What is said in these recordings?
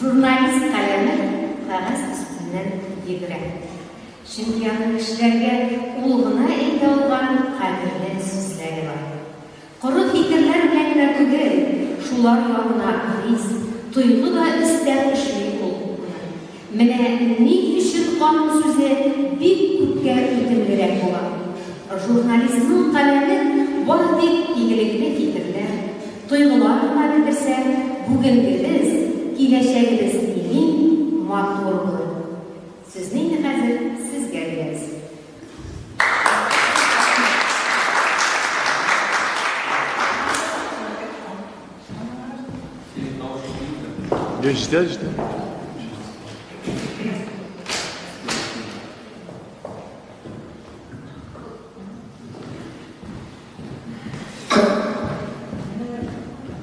Журналист каләме кәгазь өстеннән йөгерә. Чөнки аның кешеләргә ул гына әйтә алган кадерле сүзләре бар. Коры фикерләр белән генә түгел, шулар янына хис, тойгы да өстәп эшли ул моны. Менә ни өчен аның сүзе бик күпкә үтемлерәк була. Журналистның каләмен бары тик игелекле фикерләр, тойгылар гына бетерсә, бүгенгебез, киләчәгебез имин, матур булыр. Сүзне инде хәзер сезгә бирәбез. Җитә, җитә.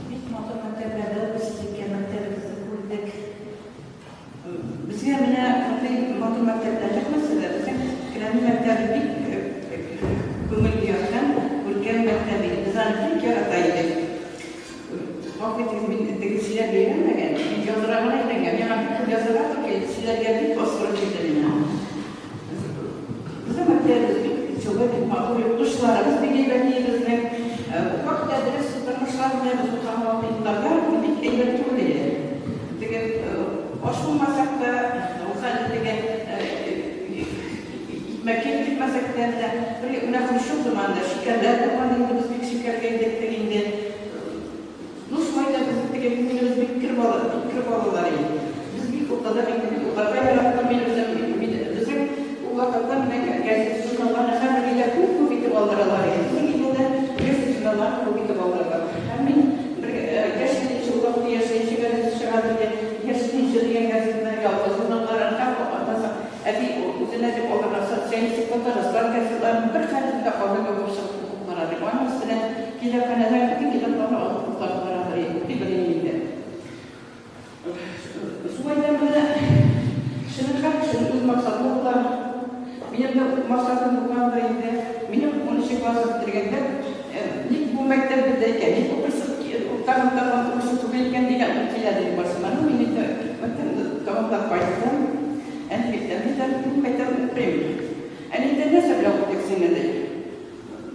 Бик матур мәктәпләрдә үстек, мәктәбебезне күрдек. Безгә менә мондый матур мәктәпләр җитмәсә дә, безнең Керәнне мәктәбе бик күңелгә яткан, күркәм мәктәп иде. Без аны бик ярата идек. Гафу итегез, мин теге сөйләргә өйрәнмәгән, мин язарга гына өйрәнгән. Миңа бик күп язарга туры килде, сөйләргә бик аз туры килде миңа. Безнең мәктәбебез бик җылы, бик матур, укытучыларыбыз бик әйбәт иде безнең. Вакытта дөрес тормышлар белән без укыган вакытларда бик әйбәт түгел иде. Теге аш булмасак та, ул хәле теге икмәккә җитмәсәк тә, менә бер менә Хрущев заманында шикәрләр булган инде, без бик шикәргә эләктек инде. Ну, шулай да безнең теге күңелебез бик кер бала, бик кер балалар иде. Без бик укыдык инде, бик укырга яраттым мин үзем. Мин безнең ул вакытта менә газета журналларны хәзер өйдә күп-күп итеп алдыралар иде. Безнең өйдә дә газета журналларны күп итеп алдыралар. Һәм мин бер Яшь ленинчы, ул вакытта Яшь ленинчы газетасы чыга иде. Яшь ленинчы дигән газетаны, Ялкын журналларын һәм аннан соң әти үзенә дип алдырган Социалистик Татарстан газетларын бер хәлен дә калдырмый укып чыгып укып бара дип. Аның өстенә Китапханәдән бөтен китапларны алып укып барадыр инде, укый белми инде. Шулай да менә кешенең һәр кешенең үз максаты була. Минем дә максатым булгандыр инде. Минем унынчы класс бетергәндә, ник бу мәктәп бездә икән, ник укыйсы, тагын тагын укыйсы түгел икән дигән уй килә диде башыма. Ну, мин инде мәктәпне тәмамлап кайттым. Әни әйтә, мин дә мин мәктәп укыйм. Әни әйтә, нәрсә белән укыйсың инде, ди.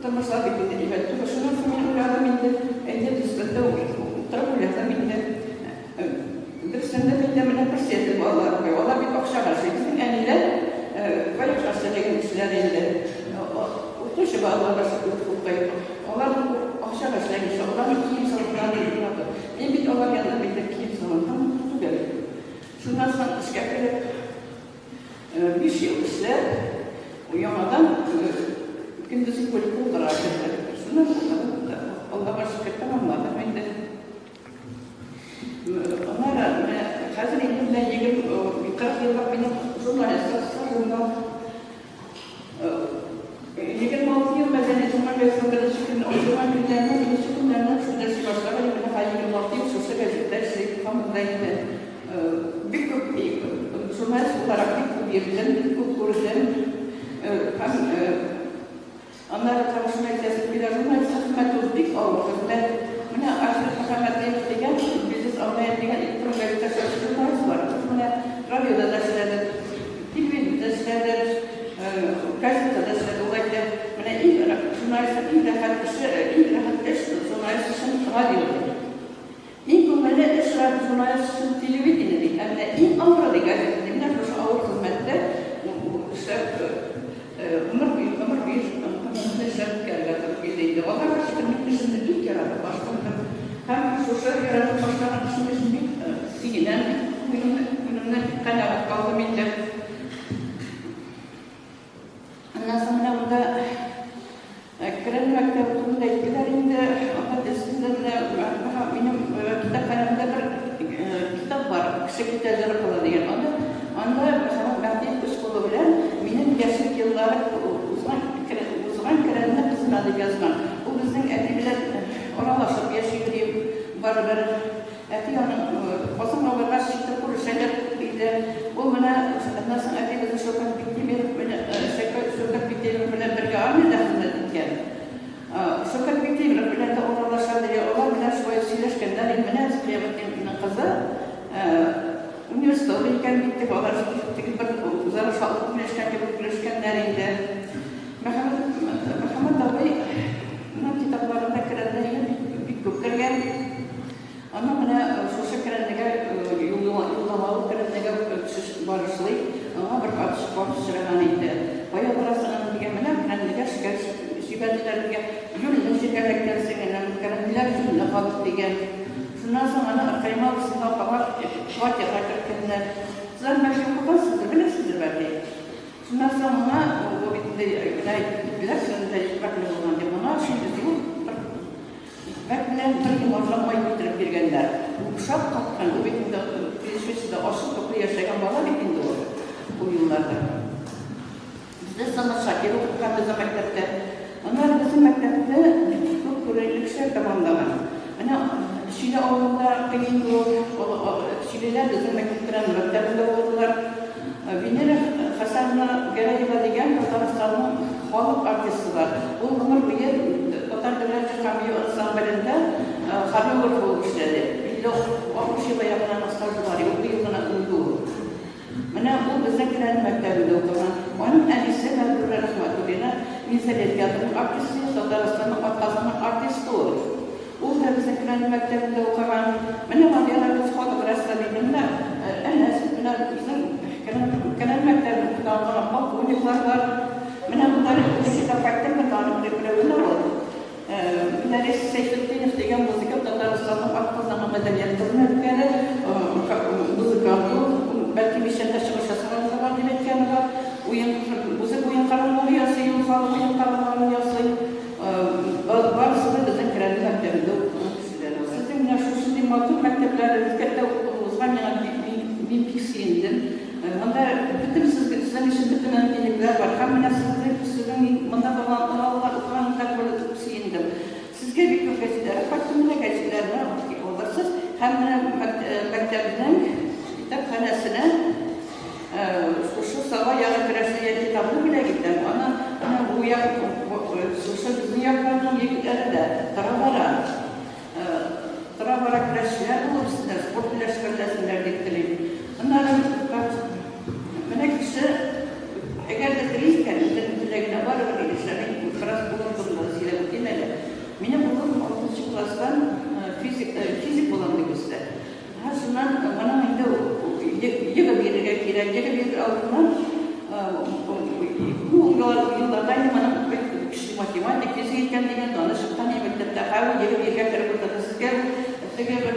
Тормышлар бит инде әйбәт түгел. Шуннан соң мин уйладым инде, әйдә дөрестән дә утырып уйладым инде. Дөрестән дә миндә менә председатель балалар укый. Алар бит акчага эшли. Безнең әниләр проектка эшләгән кешеләр инде. Укытучы балалар укый. Алар акчага эшләгән кешеләр. Аларның кием-салымнары бик матур. Мин бит алар янында бит кием-салым түгел. Шуннан соң эшкә кереп, Биш ел эшләп, яңадан көндезге бүлек укырга кердем. Шуннан укыдым да, Аллага шөкер, тәмамладым инде. Аннары менә хәзер инде менә 20, 40 еллык минем журналистлык стажым бар. 26 ел Мәдәният җомга газетының беренче көнне ачылган көннәреннән, беренче көннәреннән шунда эшли башлаган идем. Менә хәзер 26 ел шушы газетта эшлим һаман да инде. Бик күп журналист буларак бик күп йөрдем, бик күп күрдем. Һәм аннары тагын шуны әйтәсем килә, журналист хезмәте ул бик авыр хезмәт. Менә Альфред Мөхәммәтдинов дигән Бизнес онлайн дигән электрон газета эшләүче журналист бар. Ул менә радиода да эшләде. Телевидениедә эшләде, газетада эшләде. Ул әйтә, менә иң журналистның иң рәхәт эше, иң рәхәт эш журналист өчен радио ди. Иң күңелле эш журналист өчен телевидение ди. Ә менә иң авыры ди газета ди. Менә шушы авыр хезмәттә эшләп гомер буе, гомер буе гомеремне эшләп үткәрергә туры килде инде. Аллага шөкер, мин эшемне бик яратып башкардым. Һәм шушы яратып башкарган эшем өчен бик сөенәм, бик күңелемне, күңелемнән бик канәгать калдым инде. Аннан соң менә монда Керән мәктәбе турында әйттеләр инде. Анда өстендә менә минем китапханәмдә бер китап бар, Кеше китә җыр кала дигән. Анда анда Мөхәммәт Мәһдиев үз кулы белән минем яшьлек еллары узган узган Керәнне кызына дип язган. Ул безнең әти белән аралашып яши йөри барыбер. Әти аның Казанга баргач читтә күрешәләр иде. Ул менә аннан соң әти безнең Шәүкәт Биктимиров белән Шәүкәт Биктимиров белән бергә армиядә хезмәт иткән. Шәүкәт Биктимиров белән дә аралаша ди. Алар белән шулай сөйләшкәннәр инде. Менә Кыяметдинның кызы. бәйрәм иттек. Алар теге бер үзара шатлык бүлешкән кебек бүлешкәннәр инде. Мөхәммәт Мөхәммәт абыйның китапларында керәнле бик күп кергән. Аның менә шушы Керәнлегә юллама алып Керәнлегә төшеш барышлый, аңа бер карт карт очраган инде. Кая барасың, энем, дигән, менә Керәнлегә эшкә җибәрделәр, дигән. Юньле җиргә эләккәнсең, энем, Керәнлеләр юньле халык, дигән. Шуннан соң аны Ркаимә абысына кабат фатирга керткәннәр. Сез аны бәлки укыгансыздыр, беләсездер бәлки. Шуннан соң моңа, ул бит инде менә әйтеп киттеләр, шундый икмәкле булган дип, моңа шундый зур бер Икмәк белән бер йомарлам май китереп биргәннәр. Ул шаккаткан, ул бит инде Швециядә ачлы-туклы яшәгән бала бит инде ул, ул елларда. Бездә Самат Шакир укыткан безнең мәктәптә. Аннары безнең мәктәпне бик күп күренекле кешеләр тәмамлаган. Менә Чиле авылында инде ул, Чилеләр безнең мәктәптә, мәктәбендә укыдылар. Венера Хәсәновна Гәрәева дигән Татарстанның халык артисты бар. Ул гомер буе Татар дәүләт җыр һәм бию ансамблендә хореограф булып эшләде. 50-60 елга якын аның стажы бар, ул быел гына үлде ул. Менә ул безнең Керәнне мәктәбендә укыган. Аның әнисе Мәгъдүрә Рәхмәтуллина Минзәлә театрының артисты, Татарстанның атказанган артисты ул. Ул да безнең Керәнне мәктәбендә укыган. Менә Мадьярабыз халык рәссам иде. Менә Әнәс, менә безнең Керәнне мәктәбен укыган полковниклар бар. Менә монда китап кайттым, бер аның берәвенә ул. Мөдәррис Сәйфетдинов дигән музыкант Татарстанның атказанган мәдәният хезмәткәре, музыкант ул. Бәлки мичәндә чыгыш ясаган да бар дип әйткәне бар. Уен, музыка уен кораллары ясый ул, халык уен коралларын ясый. Барысы да безнең Керәнне мәктәбендә укыган кешеләр алар. Сезнең менә шушындый матур мәктәпләрегезгә дә укуыгызга миңа бик, мин бик сөендем. Монда бөтен сезнең өчен бөтен мөмкинлекләр бар. Һәм менә сезнең, сезнең мин монда балалар укыганын да күреп сөендем. Сезгә бик күп гәзитләр кайттым, менә гәзитләрне алырсыз. Һәм менә мәктәпнең китапханәсенә Шушы Саба ягы көрәше дигән китапны бүләк итәм. Аны менә бу як, шушы безнең якларның егетләре дә тора-бара, тора-бара көрәшчеләр булып үссеннәр, спорт белән шөгыльләнсеннәр дип телим. Аннары менә кеше әгәр дә тели икән, үзенең теләгенә барыбер ирешә. Мин бераз улым турында да сөйләп үтим әле. Минем улым алтынчы класстан физик, физик булам дип үсте. Һә, шуннан моның инде егып йөрергә кирәк. Егып йөрер алдыннан бу елларда инде моның бик көчле математик, физик икән дигән даны чыккан иде мәктәптә. Һә, ул егып йөрергә кереп утырды. Сезгә теге бер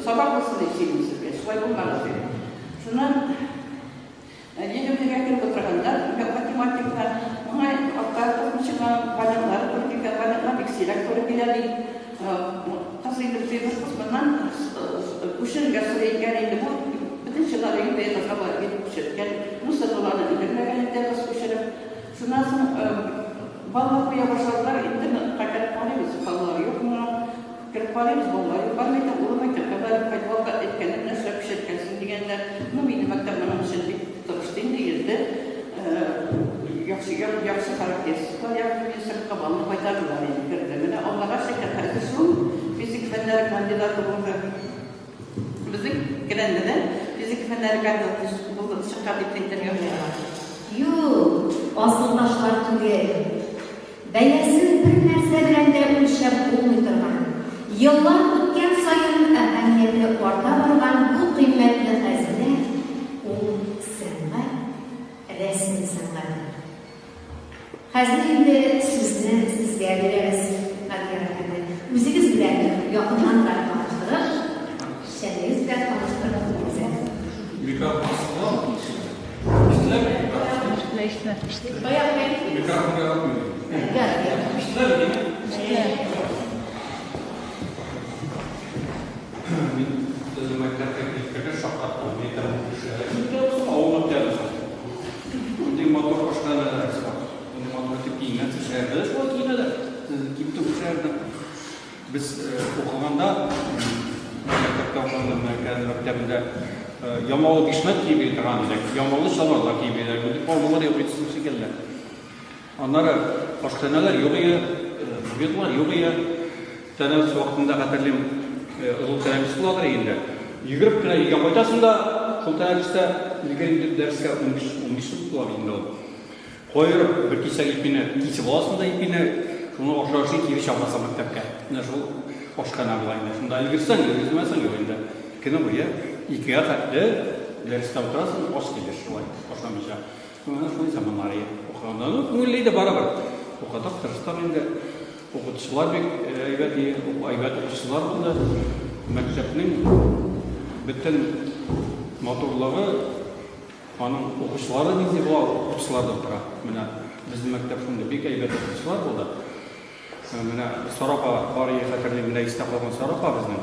сабак булсын дип сөйлим сезгә. Шулай булмагыз дип. Шуннан Егетләргә кереп утырганда, математиклар моңа атка тотынчыган вариантлары туры килгән, вариантлар бик сирәк туры килә ди. Кыз инде бер кыз моннан күчерергә сорый икән инде. Бу бөтен чыгары инде кызга барып биреп күчерткән. Ну, сыруларны өлгермәгән инде кыз күчереп. Шуннан соң баллар куя башладылар, инде кайтарып карыйбыз, баллар юк моңа. Кереп карыйбыз, балалар юк. Бармый икән, улым мәктәпкә барып кайт, балалар әйткәнне менә шулай күчерткәнсең, дигәннәр. Ну, минем мәктәп моның өчен бик тырышты инде, йөрде. Яхшы, яхшы характеристикалар язды министрлыкка, балны кайтардылар инде, керде. Менә Аллага шөкер, хәзер шул физика фәннәре кандидаты булды. Безнең Керәнледән физика фәннәре кандидаты булды, чыккан дип әйтергә була. Юк, асылташлар түгел. Бәясен бернәрсә белән дә үлчәп булмый торган, еллар үткән саен әһәмияте арта барган бу кыйммәтле хәзинә, ул сәнгать, рәсем сәнгате. Хәзер инде сүзне сезгә бирәбез, Мадьяр әфәнде. Үзегез белән якыннанрак таныштырып, эшчәнлегегез белән таныштырып үтегез әле. Микрофон астына Мин безнең мәктәпкә килеп кергәч шаккаттым. Мин әйтәм, бу кешеләр мәктәп соң, авыл мәктәбе соң. Мондый матур ашханәләр бар. Мондый матур итеп киенгән шәһәрдә дә шулай киенәләр. Ким түгел шәһәрдә. Без укыганда, мәктәптә укыганда, мәктәбендә ямаулы бишмәт киеп йөри торган идек, ямаулы чалбарлар киеп йөриләр, мондый формалар юк иде сезнең шикелле. Аннары ашханәләр юк иде, буфетлар юк иде. Тәнәфес вакытында хәтерлим, озын тәнәфес буладыр инде. Йөгереп кенә өйгә кайтасың да, Шул тәнәфестә өлгерим дип дәрескә 15 минут була бит инде ул. Каерып бер кисәк ипине кисеп аласың да ипине, шуны ашый-ашый кире чабасың мәктәпкә. Менә шул ашханә була инде. Шунда өлгерсәң, өлгермәсәң юк инде. Көне буе икегә хәтле дәрестә утырасың, ач килеш шулай, ашамыйча. Менә шундый заманнар иде. Укыганда, ну, күңелле иде барыбер. Укыдык, тырыштык инде. Укытучылар бик әйбәт иде, әйбәт укытучылар булды. Мәктәпнең бөтен матурлыгы аның укучылары нинди була, укытучылардан тора. Менә безнең мәктәп шундый бик әйбәт укытучылар булды. Менә Сара апа бар иде, хәтерлим, менә истә калган Сара апа безнең.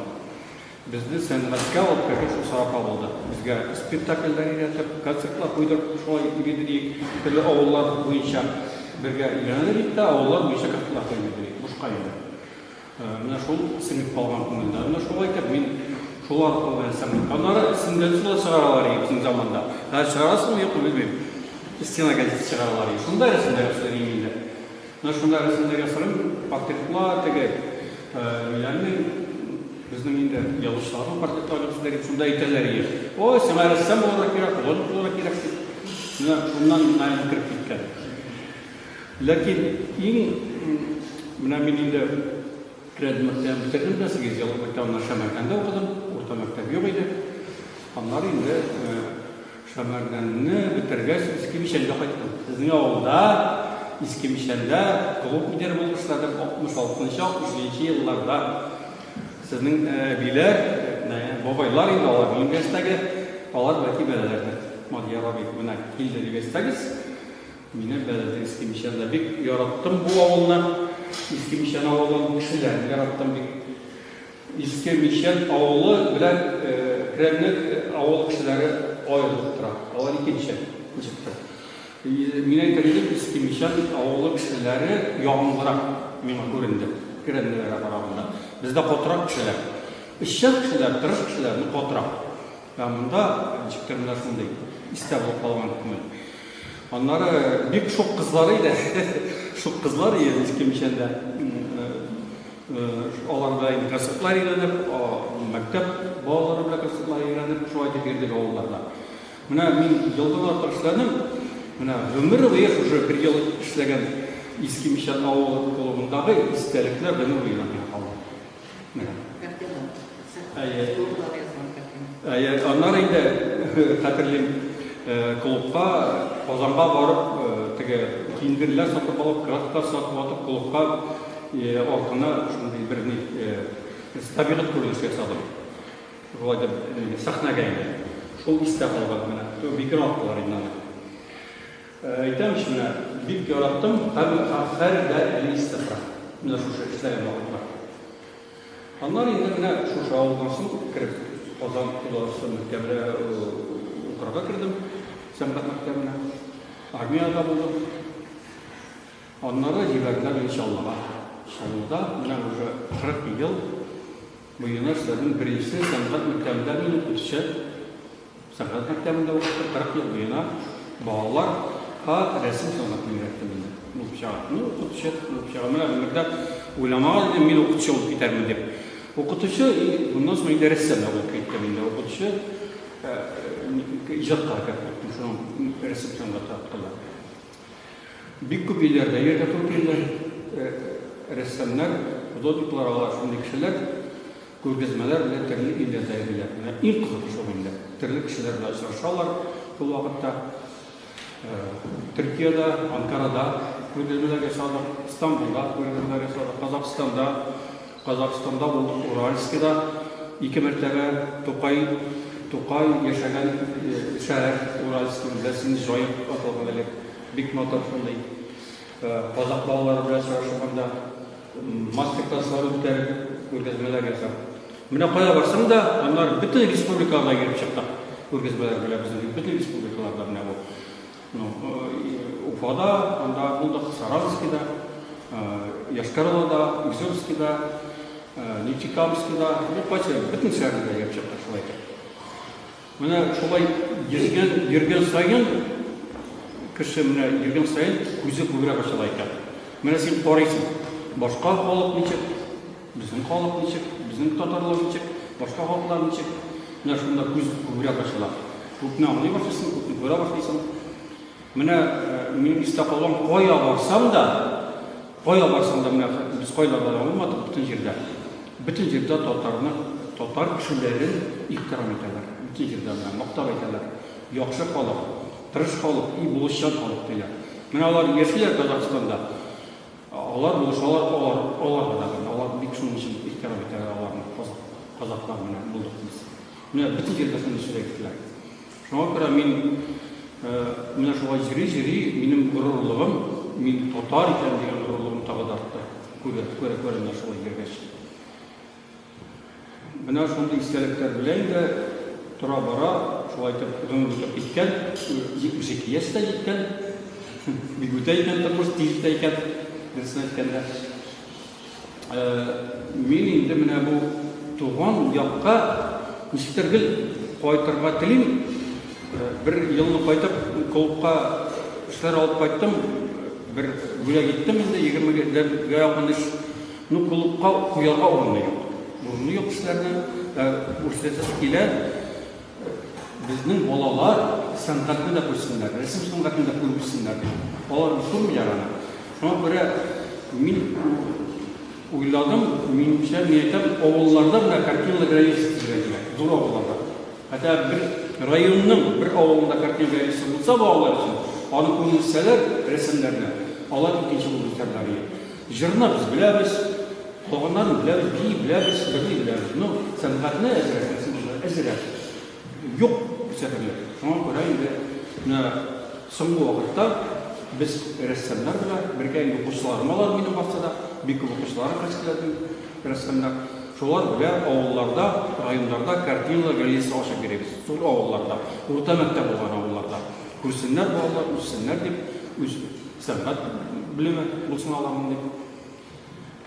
Безне сәнгатькә алып кергән шул Сара апа булды. Безгә спектакльләр өйрәтеп, концертлар куйдырып, шулай йөри идек. Төрле авыллар буенча бергә өйрәнә идек тә, авыллар буенча концертлар куеп йөри идек, бушка инде. Менә шул сеңеп калган күңелдә. Менә шулай итеп мин шул аркылы белән сәнгать. Аннары сеңгән сулар чыгаралар иде безнең заманда. Хәзер чыгарасыңмы, юкмы, белмим. Стена газеты чыгаралар иде. Шунда рәсемнәр ясыйм инде. Менә шунда рәсемнәр ясарым, портретлар теге ниләрнең безнең инде язучыларның портретларын ясыйлар дип шунда әйтәләр иде. Ой, сиңа рәссам булырга кирәк, художник булырга кирәк дип. Менә шуннан менә кереп киткән. Ләкин иң менә мин инде Керәнне мәктәбен бетердем дә, сигезьеллык мәктәбен Шәмәрдәндә укыдым, урта мәктәп юк иде. Аннары инде Шәмәрдәнне бетергәч, Иске Мичәнгә кайттым. Сезнең авылда, Иске Мичәндә клуб мөдире булып эшләдем 66 нчы, 67 нче елларда. Сезнең әбиләр, бабайлар инде алар минем яшьтәге, алар бәлки беләләрдер. Мадияр абый менә килде дип әйтсәгез, Мине бәләдер Иске Мичәндә. Бик яраттым бу авылны. Иске Мичән авылын, кешеләрен яраттым бик. Иске Мичән авылы белән Керәнне авыл кешеләре аерылып тора. Алар икенче, ничектер. Мин әйтер идем, Иске Мичән авылы кешеләре ягымлырак миңа күренде, Керәннеләргә караганда. Бездә катырак кешеләр. Эшчән кешеләр, тырыш кешеләр, но катырак. Ә монда ничектер менә шундый истә булып калган күңел. Аннары бик шук кызлар иде. Шук кызлар иде Иске Мичәндә. Алар белән инде концертлар өйрәнеп, мәктәп балалары белән концертлар өйрәнеп, шулай итеп йөрдек авылларда. Менә мин елдан артык эшләдем. Менә гомер буе шушы бер ел эшләгән Иске Мичән авылы клубындагы истәлекләр гомер буена миңа калды. Менә. Картина. Әйе. Клублар язган картина. Әйе, аннары инде хәтерлим, клубка Казанга барып, теге киндерләр сатып алып, краскалар сатып алып, клубка артына шундый бер ни табигать күренеше ясадым. Шулай итеп, сәхнәгә инде. Шул истә калган менә. Бик яраттылар инде аны. Әйтәм ич, менә бик яраттым һәм хәл дә әле истә тора. Менә шушы эшләгән вакытлар. Аннары инде менә шушы авылдан соң кереп Казан художество мәктәбенә укырга кердем, сәнгать мәктәбенә. Армиядә булдым. Аннары җибәрделәр мине Чаллыга. Чаллыда менә уже 40 ел буена эшләдем. Беренче сәнгать мәктәбендә мин укытучы. Сәнгать мәктәбендә укыттым, 40 ел буена балаларга рәсем сәнгатен өйрәттем инде. Булып чыга. Ну, укытучы булып чыга. Менә гомердә уйламаган идем, мин укытучы булып китәрмен дип. Укытучы, и моннан соң инде рәссам да булып киттем инде. Укытучы иҗатка кереп киттем, шуның рәсем сәнгате аркылы. Бик күп илләрдә йөрергә туры килде. Рәссамнар, художниклар, алар шундый кешеләр, күргәзмәләр белән төрле илләрдә йөриләр. Менә иң кызыгы шул инде. Төрле кешеләр белән очрашалар шул вакытта. Төркиядә, Анкарада күргәзмәләр ясадык, Истанбулда күргәзмәләр ясадык, Казахстанда, Казахстанда булдык, Уральскида ике мәртәбә Тукай, Тукай яшәгән шәһәр Уральский, беләсез, Җаек аталган элек. Бик матур шундый. Казах балалары белән очрашып анда мастер-класслар үткәреп, күргәзмәләр ясап. Менә кая барсаң да, аннары бөтен республикаларда йөреп чыктык. Күргәзмәләр белән безнең бөтен республикаларда менә бу. Ну, Уфада, анда булдык, Саранскида, Йошкар-Олада, Ижевскида, Нефтекамскида, ну, кайсы, бөтен шәһәрләрдә йөреп чыктык шулай итеп. Менә шулай йөзгән, йөргән саен, кеше менә йөргән саен күзе күбрәк ачыла икән. Менә син карыйсың, башка халык ничек, безнең халык ничек, безнең татарлар ничек, башка халыклар ничек. Менә шунда күз күбрәк ачыла. Күпне аңлый башлыйсың, күпне күрә башлыйсың. Менә минем истә калган, кая барсам да, кая барсам да, менә без кайларда да булмадык, бөтен җирдә. Бөтен җирдә татарны, татар кешеләрен ихтирам итәләр. Бөтен җирдә менә мактап әйтәләр. Яхшы халык, тырыш халык, и булышчан халык диләр. Менә алар яшиләр Казахстанда. Алар булышалар, алар, аларга да менә, алар бик шуның өчен ихтирам итәләр аларны, казак, казаклар менә булдык без. Менә бөтен җирдә шундый сүз әйттеләр. Шуңа күрә мин менә шулай йөри-йөри минем горурлыгым, мин татар икән дигән горурлыгым тагы да артты. Күрә, күрә, күрә менә шулай йөргәч. Менә шундый истәлекләр белән инде тора-бара шулай итеп гомер үтеп киткән, 72 яшь тә җиткән. Бик үтә икән тормыш, тиз үтә икән, дөресен әйткәндә. Мин инде менә бу туган якка ничектер гел кайтырга телим. Бер елны кайтып, клубка эшләр алып кайттым. Бер бүләк иттем инде, 20 гә якын эш. Ну, клубка куярга урыны юк. Урыны юк эшләрне. Күрсәтәсе килә. Безнең балалар сәнгатьне дә күрсеннәр, рәсем сәнгатен дә күреп үссеннәр дип. Алар бит күрмиләр аны. Шуңа күрә мин уйладым, минемчә, мин әйтәм, авылларда менә картиналар галереясы төзергә кирәк, зур авылларда. Хәтта бер районның бер авылында картина галереясы булса балалар өчен, аны күреп үссәләр, рәсемнәрне, алар икенче булып үсәрләр иде. Җырны без беләбез, калганнарын беләбез, бии беләбез, берни беләбез. Но сәнгатьне әзрәк, рәсем әзрәк. Юк күрсәтерлек. Шуңа күрә инде менә соңгы вакытта без рәссамнар белән бергә, инде укучыларым алар минем бакчада, бик күп укучыларым рәссамнар, рәссамнар. Шулар белән авылларда, районнарда картиналар галереясы ачып йөрибез. Зур авылларда, урта мәктәп булган авылларда. Күрсеннәр балалар, үссеннәр дип, үз Сәнгать белеме булсын аларның дип.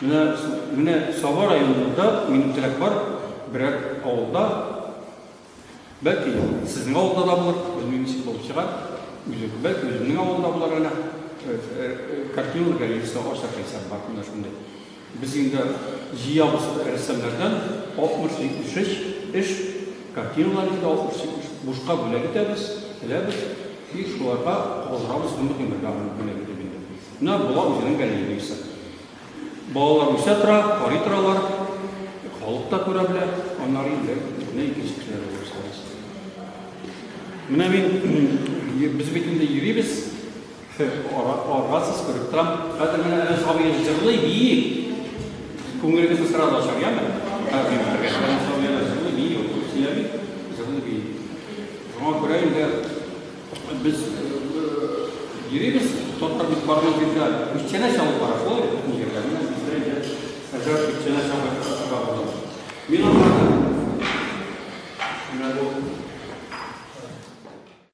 Менә, менә Саба районында минем теләк бар, берәр авылда, бәлки сезнең авылда да булыр, белмим ничек булып чыгар, үзе, бәлки үземнең авылда булыр әнә, картиналар галереясы ачарга исәп бар, менә шундый. Без инде җыябыз рәссамнардан 60-70 эш, картиналар инде 60-70, бушка бүләк итәбез, эләбез и шуларга калдырабыз гомер-гомергә аны бүләк итеп инде. Менә була үзенең галереясы. Балалар үсә тора, карый торалар, халык та күрә белә, аннары инде менә икенче кешеләр булып салабыз. Менә мин, без бит инде йөрибез, Аргасыз күреп торам. Хәзер менә Әнәс абый җырлый, бии. Күңелегезне сразу ачар, яме? Хәзер мин бергә. Әнәс абый әнә җырлый, бии, ул сөйләми, җырлый, бии. Шуңа күрә инде без йөрибез, татар бит барган җирдә күчтәнәч алып бара, шулай бит бөтен җиргә. Менә бездә инде әзрәк күчтәнәч алып бара. Мин аңладым. Менә бу.